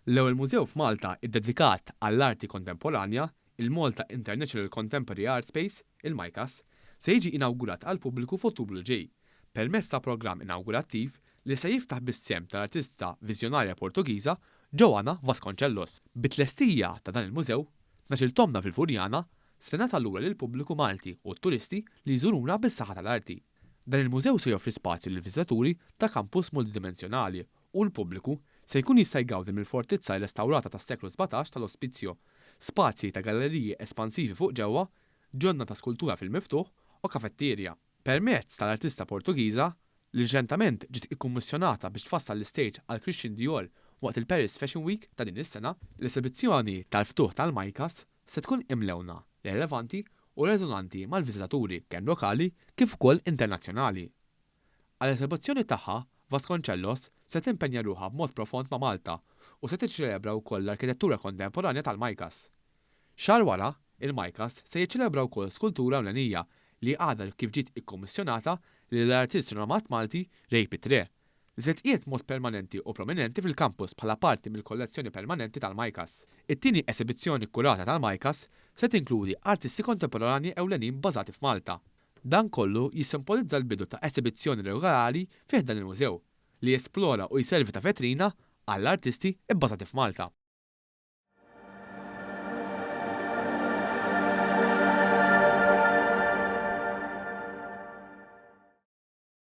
L-ewwel mużew f'Malta ddedikat għall-arti kontemporanja, il-Malta International Contemporary Art Space, il-MICAS, se jiġi inawgurat għall-pubbliku f'Ottubru li ġej, permezz ta' programm inawgurattiv li se jiftaħ bis-sehem tal-artista viżjonarja Portugiża Joana Vasconcelos. Bit-tlestija ta' dan il-mużew, 12-il tomna fil-Furjana se tingħata lura lill-pubbliku Malti u t-turisti li jżuruna bis-saħħa tal-arti. Dan il-mużew se joffri spazju lill-viżitaturi ta' kampus multidimensjonali u l-pubbliku se jkun jista' jgawdi mill-fortizza rrestawrata tas-seklu 17 tal-Ospizio, spazji ta' galleriji espansivi fuq ġewwa, ġonna ta' skultura fil-miftuħ u kafetterja. Permezz tal-artista Portugiża, li riċentament ġiet ikkummissjonata biex tfassal l-istage għal Christian Dior waqt il-Paris Fashion Week ta' din is-sena, l-esebizzjoni tal-ftuħ tal-MICAS se tkun imlewna, relevanti u reżonanti mal-viżitaturi kemm lokali kif ukoll internazzjonali. Għall-esebizzjoni tagħha, Vasconcelos se timpenja ruħha b'mod profond ma' Malta u se tiċċelebra wkoll l-arkitettura kontemporanja tal-MICAS. Xahar wara, il-MICAS se jiċċelebra wkoll skultura ewlenija li għadha kif ġiet ikkummissjonata lill-artist rinomat Malti Ray Pitre, li se tqiegħed b'mod permanenti u prominenti fil-kampus bħala parti mill-kollezzjoni permanenti tal-MICAS. It-tieni esebizzjoni kkurata tal-MICAS se tinkludi artisti kontemporanji ewlenin bbażati f'Malta. Dan kollu jissimbolizza l-bidu ta' esebizzjoni regolari fi ħdan il-mużew, li jesplora u jservi ta' vetrina għall-artisti bbażati f'Malta.